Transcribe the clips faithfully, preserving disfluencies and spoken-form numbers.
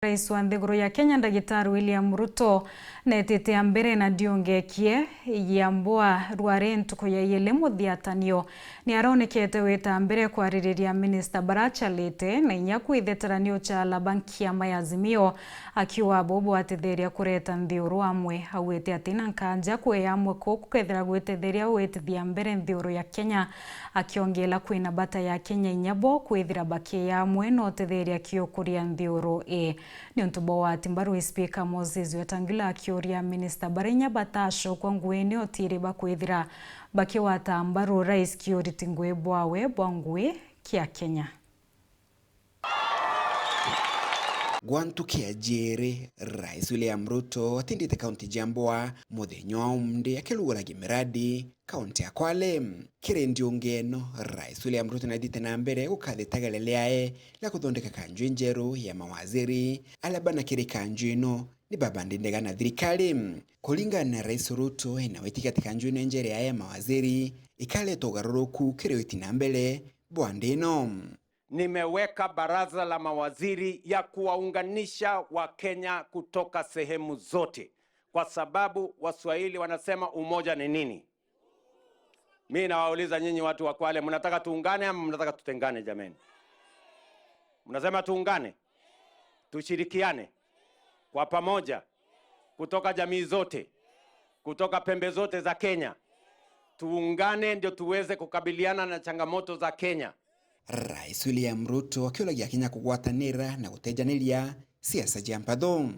Rais wa nthiguru ya Kenya, Ndagitari William Ruto, neetite a mbere na ndiungekie ya mbwa rwari ntuku ya iili muthiatanio. Ni aronekete wita mbere kwaririria minista bara achalite na inya kwithitira ni uchala ba nkiama ya Azimio, akiuga bubu atitheria kureta nthiuru amwe. Augite atina nkanja kwi amwe kuu kukethira gwititheria witithia mbere nthiuru ya Kenya, akiongela kwina bata ya Kenya inya bo kwithira bakiya amwe na utitheria kiukuria nthiuru ii. Niuntu bwa wati mbaru, Speaker Moses Wetangula akiuria minista bara inya batacokwa nguini utiri bakwithira bakiwata mbaru rais kiuriti ngui bwawe bwa ngui kia Kenya. Gwa ntuku ya jiiri, Rais William Ruto atindite kaunti ja Mboa muthenya wa umuthi akiruguragia miradi kaunti ya Kwale. Kiri ndiungi ino, Rais William Ruto nathite na mbere gukathitaga riae ria kuthondeka kanju injeru ya mawaziri aria bana kiri kanju ino ni babandi ndega na thirikari. Kuringana na Rais Ruto, ena witikia ati kanju ino injeru ya mawaziri ikareta ugaruruku kiri witi na mbere bwa ndi ino. Nimeweka baraza la mawaziri ya kuwaunganisha Wakenya kutoka sehemu zote, kwa sababu Waswahili wanasema umoja ni nini? Mi nawauliza nyinyi watu wa Kwale, mnataka tuungane ama mnataka tutengane? Jameni, mnasema tuungane, tushirikiane kwa pamoja, kutoka jamii zote, kutoka pembe zote za Kenya, tuungane ndio tuweze kukabiliana na changamoto za Kenya. Rais William Ruto akiuragia Akenya kugwatanira na gutejaniria siasa cia mpatho.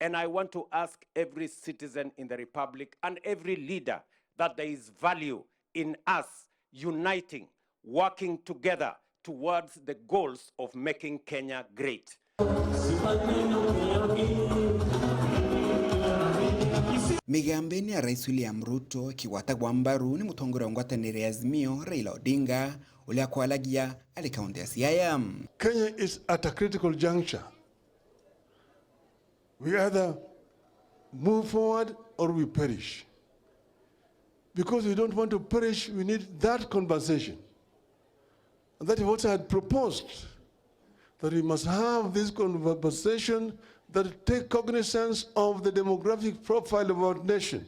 And I want to ask every citizen in the Republic and every leader that there is value in us uniting, working together towards the goals of making Kenya great. Migambene ya Rais William Ruto ikigwatagwa mbaru ni mutongoria wa ngwataniro ya Azimio, Raila Odinga, uria akwaragia ari kaunti ya Siaya. Kenya is at a critical juncture. We either move forward or we perish. Because we don't want to perish, we need that conversation. And that is what I had proposed, that we must have this conversation that take cognizance of the demographic profile of our nation.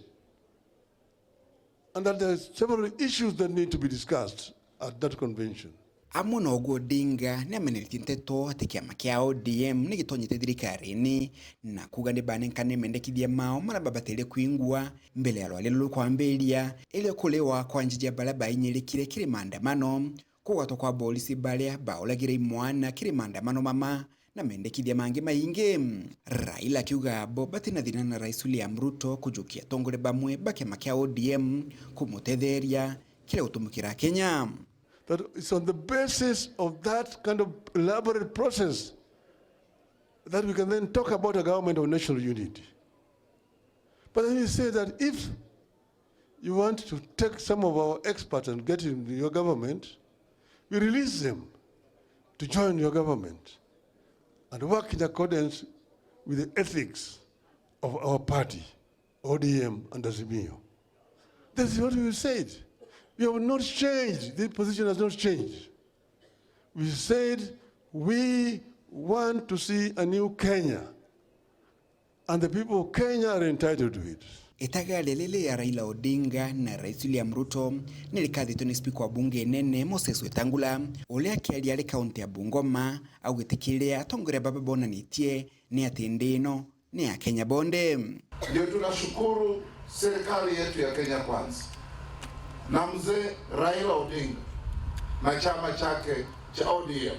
And that there are several issues that need to be discussed at that convention. Amwe na uguo, Odinga ni ameneretie nteto ati kiama kia O D M ni gitonyete thirikarini na kuuga ni banenkane mendekithia mao maria babataire kwingua mbere ya rwari ruru kwambiria, irio kuriwa kwa njiji ya baria bainyirikire kiri maandamano, kugwatwa kwa borisi baria bauragire imwana kiri maandamano mama, na mendekithia mangi maingi. Raila akiuga bo batina thina na Rais William Ruto kujukia atongoria bamwe ba kiama kia O D M kumutetheria kiri gutumukira Kenya. That it's on the basis of that kind of elaborate process that we can then talk about a government of national unity. But then you say that if you want to take some of our experts and get in your government, you release them to join your government and work in accordance with the ethics of our party, O D M and Azimio. This is what we said. We have not changed. This position has not changed. We said we want to see a new Kenya. And the people of Kenya are entitled to it. Itagaria riri ya Raila Odinga na Rais William Ruto ni rikathitwe ni spika wa bunge nene Moses Wetangula, uria akiaria ari kaunti ya Bungoma, augite kiria atongoria baba bonanitie ni ati ndi ino ni ya Kenya bonthe. Ndio tunashukuru serikali yetu ya Kenya Kwanza na mzee Raila Odinga na chama chake cha O D M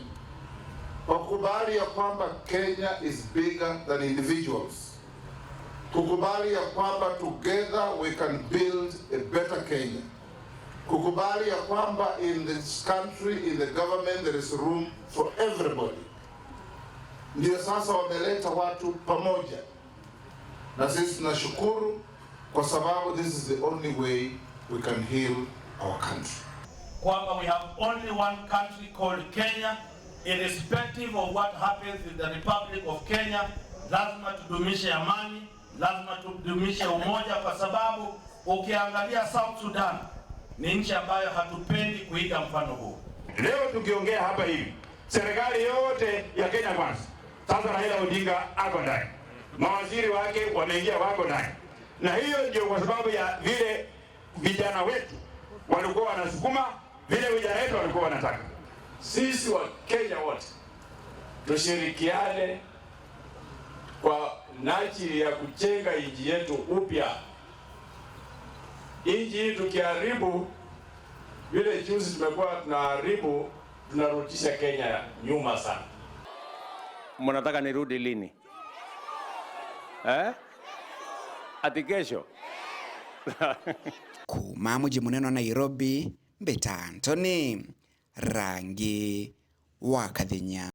kwa kukubali ya kwamba Kenya is bigger than individuals, kukubali ya kwamba together we can build a better Kenya, kukubali ya kwamba in this country, in the government, there is room for everybody. Ndio sasa wameleta watu pamoja, na sisi tunashukuru kwa sababu this is the only way we can heal our country. Kwamba we have only one country called Kenya, irrespective of what happens in the Republic of Kenya, lazima tudumishe amani, lazima tudumishe umoja, kwa sababu ukiangalia South Sudan ni nchi ambayo hatupendi kuiga mfano huu. Leo tukiongea hapa hivi, serikali yote ya Kenya Kwanza, Sasa Raila Odinga ako ndani, mawaziri wake wameingia, wako ndani, na hiyo ndio kwa sababu ya vile vijana wetu walikuwa wanasukuma, vile vijana wetu walikuwa wanataka. Sisi wa Kenya wote tushirikiane kwa minajili ya kujenga nchi yetu upya. Nchi hii tukiharibu vile juzi tumekuwa tunaharibu, tunarudisha Kenya nyuma sana. Mnataka nirudi lini? Eh? Ati kesho? Kuuma muji munene wa Nairobi, mbita Anthony Rangi wa Kathinya.